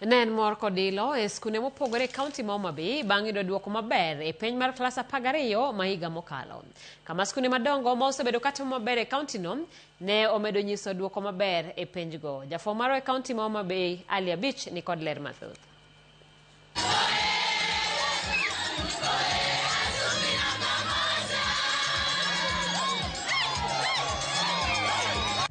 Ne en mor kod ilo e skunde mopogore e kaunti ma Homa Bay bang' yudo duoko maber e penj mar klas 12 ma higa mokalo. Kama skunde madongo ma osebedo katimo maber e kauntino ne omedo nyiso duoko maber e penjgo. Jafwambo marwa e kaunti ma Homa Bay, Ali Abich, ni kod ler mathoth.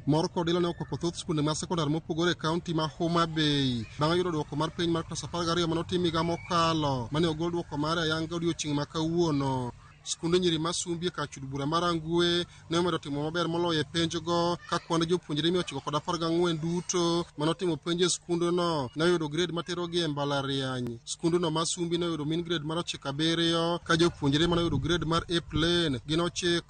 Mor kod ilo ne okwako thoth skunde mag sekondar mopogore e kaunti ma Homa Bay bang' yudo duoko mar penj mar klas 12 manotim higa mokalo mane ogol duoko mare ayanga odiochieng' ma kawuono. Skunde nyiri ma Sumbi e kar chud bura mar Rangwe ne omedo timo maber moloyo e penjgo ka kwan jopuonjre 914 duto manotimo penj e skundno ne oyudo grade materogi e mbalariany. Skundno ma Sumbi ne oyudo mean grade mar 97 ka jopuonjre mane oyudo grade mar A plain gin 9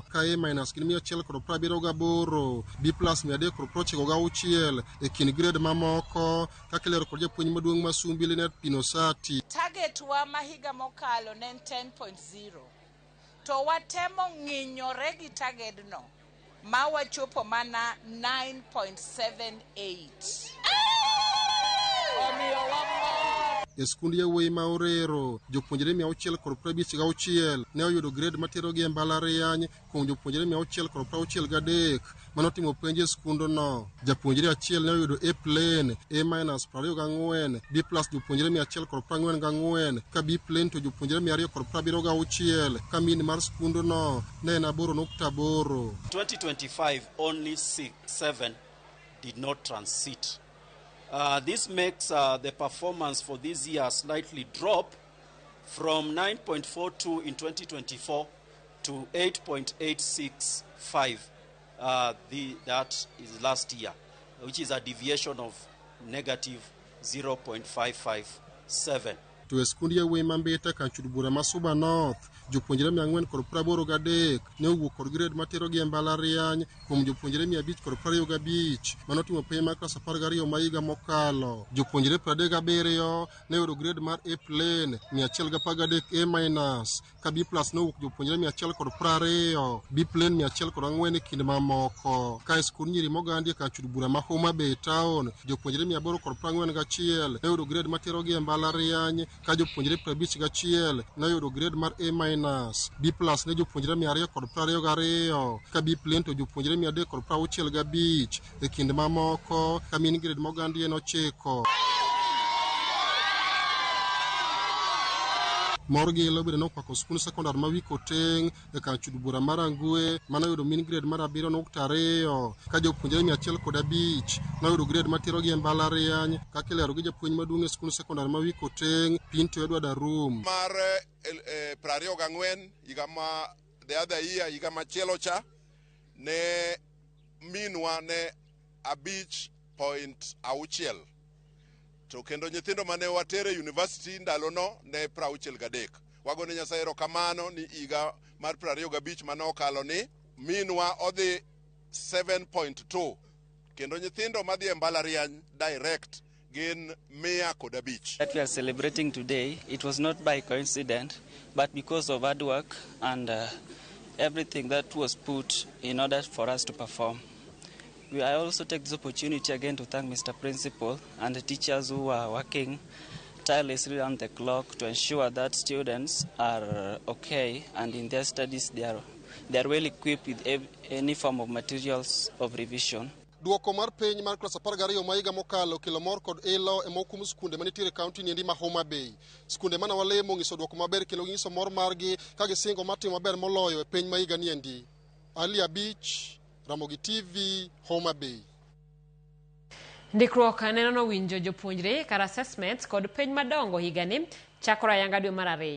ka A minus gin 178, B plus 396 e kind grade mamoko kaka ilero kod japuonj maduong' ma Sumbi Linet Pinosati. Target wa ma higa mokalo ne en 10.0 to watemo ng'inyore gi target no ma wachopo mana 9.78. Omiyo wamor. E skund yawuoyi ma Orero, jopuonjre 656 ne oyudo grade materogi e mbalariany kuom jopuonjre 663 manotimo penj e skundno. Japuonjre achiel ne oyudo A plain, A minus 24, B plus jopuonjre 144, ka B plain to jopuonjre 276, ka mean mar skundno ne en 8.8. 2025 only 6, 7 did not transit. This makes the performance for this year slightly drop from 9.42 in 2024 to 8.865, that is last year, which is a deviation of negative 0.557. To e skund yawuoyi ma Mbita kar chud bura ma Suba North, jopuonjre 483 ne owuok kod grade materogi e mbalariany kuom jopuonjre 525 manotimo penj mar klas 12 ma higa mokalo. Jopuonjre 37 ne oyudo grade mar A plain, 113 A minus, ka B plus nowuok jopuonjre 120, B plain 104 e kind mamoko. Ka e skund nyiri mogandi e kar chud bura ma Homa Bay town, jopuonjre 841 ne oyudo grade materogi e mbalariany, ka jopuonjre 51 ne oyudo grade mar A minus, B plus ne jopuonjre 222, ka B plain to jopuonjre 365 e kind mamoko, ka mean grade mogandi en 9. Mor gi ilo bende nokwako skund sekondar ma Wikoteng' e kar chud bura mar Rangwe mane oyudo mean grade mar 7.2 ka jopuonjre 105 noyudo grade materogi e mbalariany kaka ilero gi japuonj maduong' e skund sekondar ma Wikoteng' Pinto Edward Arum. Mar 24 higa ma the other year higa machielo cha ne minwa ne 5.6 to kendo nyithindo mane watere university ndalono ne 63. Wagone Nyasaye erokamano ni higa mar 25 mane okalo ni minwa odhi 7.2 kendo nyithindo madhi e mbalariany direct gin 105. That we are celebrating today, it was not by coincidence, but because of hard work and everything that was put in order for us to perform. I also take this opportunity again to thank Mr. Principal and the teachers who are working tirelessly round the clock to ensure that students are okay and in their studies they are well equipped with any form of materials of revision. Duoko mar penj mar klas 12 ma higa mokalo kelo mor kod ilo e moko kuom skunde manitiere e kaunti niendi ma Homa Bay. Skunde mane walemo nyiso duoko maber kendo ginyiso mor margi ka gisingo mar timo maber moloyo e penj ma higa niendi. Ali Abich, Ramogi TV, Homa Bay. Ndikruok neno nowinjo jopuonjre kar assessments kod penj madongo higani chakore ayanga dwe mar 2.